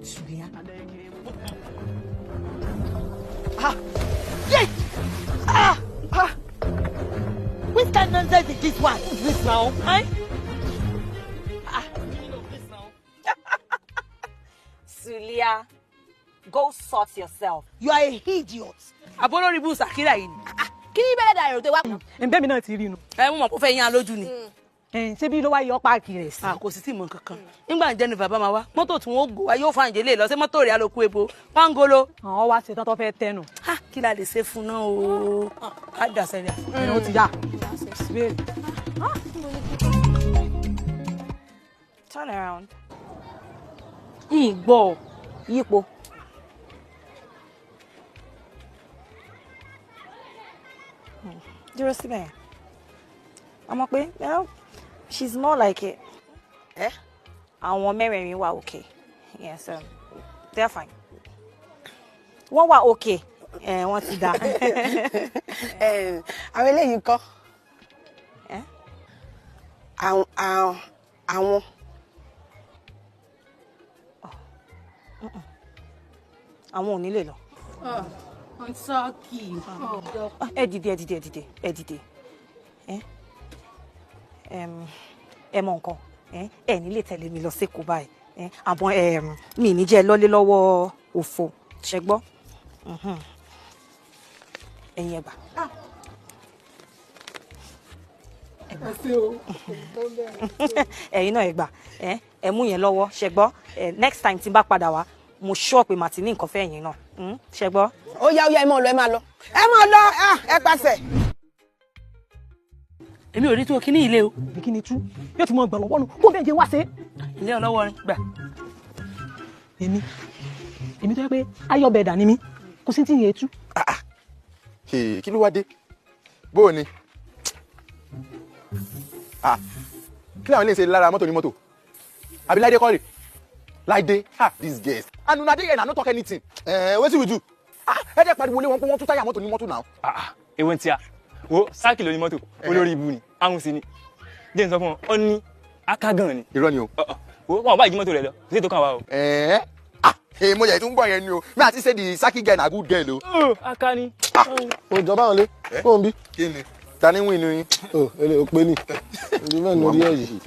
Sulia. Ah! Yes! Ah! Ah! Which kind of nonsense is this one? Who's this now? Eh? Ah. Sulia, go sort yourself. You are a idiot. Àbólórí bú Sàkírà yìí ni. Kí ni bẹ́ẹ̀ dàrú tó wá. Ǹbẹ́ mi náà ti rí inú. Ẹ mú mọ̀ kó fẹ́ yín alójú ni. Ṣé bí ló wá yọ páàkì rẹ̀ sí. Kò sì tí mọ kankan. Nígbà Jennifer bá máa wá, mọ́tò tí wọ́n gò wá yóò fa ìjẹ́lẹ̀ lọ sí mọ́tò rẹ̀ alóku epo pangolo. Àwọn wá ṣetán tó fẹ́ tẹnu. Kí la lè ṣe fún náà o? Á dà sẹ́lẹ̀. Ó ti yá. Turn around. Ìgbọ́. Yípo. Dúró síbẹ̀ yẹn. Ọmọ pé she's more like it. Eh? Àwọn mẹ́rẹ̀ẹ̀rin wà okay. Yes, they're fine. Wọ́n wà okay. Wọ́n ti dá. Àwọn eléyìí ńkọ́? Àwọn. Àwọn ò ní lè lọ. Ẹ dìde, ẹ dìde, ẹ dìde, ẹ dìde. Ẹ mọ nǹkan, ẹ ní lè tẹ̀lé mi lọ sékòó báyìí. Àmọ́ mi ní jẹ́ lọ́lé lọ́wọ́ òfo, ṣẹ gbọ́? Ẹ̀yin ẹ gbà. Ẹ̀yin náà ẹ gbà. Ẹ mú yẹn lọ́wọ́, ṣẹ gbọ́? Next time tí n bá padà wá, mo sure pé màá ti ní nǹkan fẹ́ yín náà. Ṣẹ gbọ́? Ó yá, ó yá, ẹ máa lọ, ẹ máa lọ. Ẹ máa lọ, ẹ pàṣẹ. Èmi ò rí tó kíní ilé o. Bí kíni tú? Yóò ti mọ gbọ̀n lọ́wọ́ nu. Kó bẹ́ẹ̀ jẹ́ wá ṣe. Ilé ọlọ́wọ́ ni gbà. Èmi èmi tó yẹ pé ayọ̀bẹ̀dà ni mí, kò sí tí ń yẹ tú. Kí ló wá dé? Bó o ni? Kí làwọn ilé ṣe lára mọ́tò ní mọ́tò? Àbí Láìdé kọ́ rè? Láìdé, this girl. And una dey here na no talk anything. Wetin we do? Ẹ jẹ́ pariwo lé wọn pé wọ́n tún táyà mọ́tò ní mọ́tò náà. Ewu ti a. Wo Sáàkì ló ní mọ́tò, olórí ibu ni, ahun sí ni. Jẹ́ n sọ fún ọ, ó ní akágàn ni. Irọ́ ni o. Wo wọn bá ìjí mọ́tò rẹ lọ, kò sí ètò kan wa o. Mo yẹ tún gbọ́ yẹn ni o. Mi àti say the Sáàkì girl na good girl o. Aka ni. O jọba àwọn lé, kó n bí. Kí ni? Ta ni wí inú yín? O ele o pe ni. Ibi mẹ́rin lórí ẹ̀ yìí.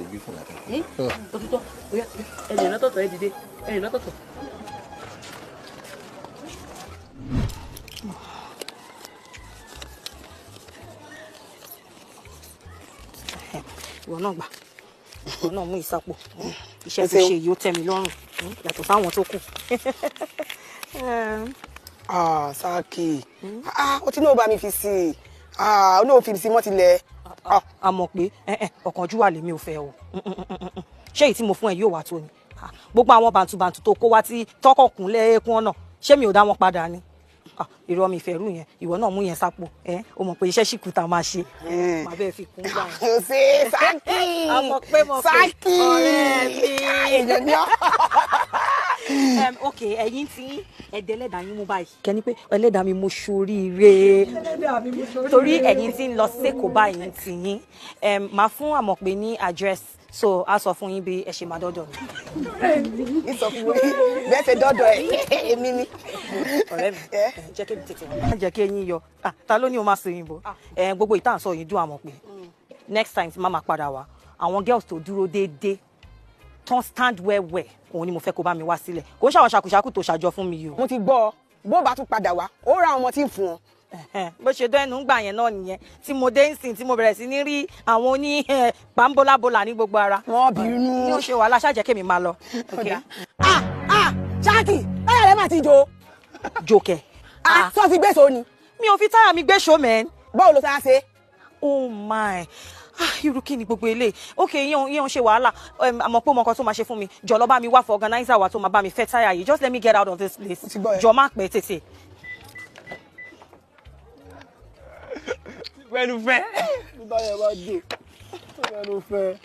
Òtítọ́, ẹ̀yìn lọ́tọ̀ọ̀tọ̀ ẹ dìde, ẹ̀yìn lọ́tọ̀ọ̀tọ̀. Ìwọ náà gbà, ìwọ náà mú ìsapò. Iṣẹ́ tó ṣe yìí ó tẹ́ mi lọ́rùn yàtọ̀ sáwọn tó kù. Sáàkì, ó ti náà bá mi fi sí i, ó náà fi sí mọ́ tilẹ̀. A mọ̀ pé ọ̀kánjúwà lèmi ò fẹ́ o. Ṣé èyí tí mo fún ẹ yóò wá tó ni? Gbogbo àwọn bàǹtùbàǹtù tó kó wá tí tọkọkùn lẹ́ẹ̀kún ọ̀nà, ṣé mi ò dá wọn padà ni? Irọ́ mi ìfẹ́ rú yẹn, ìwọ náà mú yẹn sápò. O mọ̀ pé iṣẹ́ ṣì kù tá a máa ṣe. Màá bẹ́ẹ̀ fi kún gbà yẹn. Ṣé Sáàkì? Sáàkì! Èèyàn ni ọ́. Ok, ẹ̀yin tí ẹ̀dẹ̀ ẹlẹ́dàá yín mú báyìí. Kẹ́ni pé ẹlẹ́dàá mi mo ṣoríire. Torí ẹ̀yin tí ń lọ sékòó báyìí ti yín. Màá fún Àmọ̀pé ní address, so a sọ fún yín bí ẹ ṣe máa dọ́dọ̀ mi. Ìsọ fún mi bẹ́ẹ̀ ṣe dọ́dọ̀ ẹ̀ èmi ni. Ọ̀rẹ́ mi, jẹ́ kí n tètè má jẹ́ kí eyín yọ. Ta ló ní o máa sọ òyìnbó? Gbogbo ìtàn sọ yìí dùn Àmọ̀pé. Next time tí má máa padà wá, àwọn girls tó dúró déédéé, tán stand well well, òun ni mo fẹ́ kó bá mi wá sílẹ̀. Kò ń ṣàwọn ṣàkúṣàkú tó ṣàjọ fún mi yìí o. Mo ti gbọ́ ọ, bó bá tún padà wá, ó ra ọmọ tí ń fún ọ. Bó ṣe dán ẹnu ń gbà yẹn náà nìyẹn tí mo dé nsìn tí mo bẹ̀rẹ̀ sí ní rí àwọn oní pàǹbólábólà ní gbogbo ara. Wọ́n bínú. Ní ó ṣe wàhálà ṣáàjẹ́ kémi máa lọ. Sáàkì, táyà rẹ mà ti jó. Jókè. Sọ fi gbèsò ni. Mi ò fi táyà mi gbèsò mẹ́n. Báwo ló ṣe á ṣe? Oh my, irú kí ni gbogbo eléyìí? Ok, yíyan ṣe wàhálà. Àmọ́ pé ọmọ kan tó máa ṣe fún mi, jọ̀ọ́ lọ bá mi wá for organizer wa tó máa bá mi fẹ́ táyà yìí. Just let me get out of this place. Jọ̀ọ́ má pẹ́ tètè. Pẹ̀lú fẹ́. Bí táyà bá jò, pẹ̀lú fẹ́.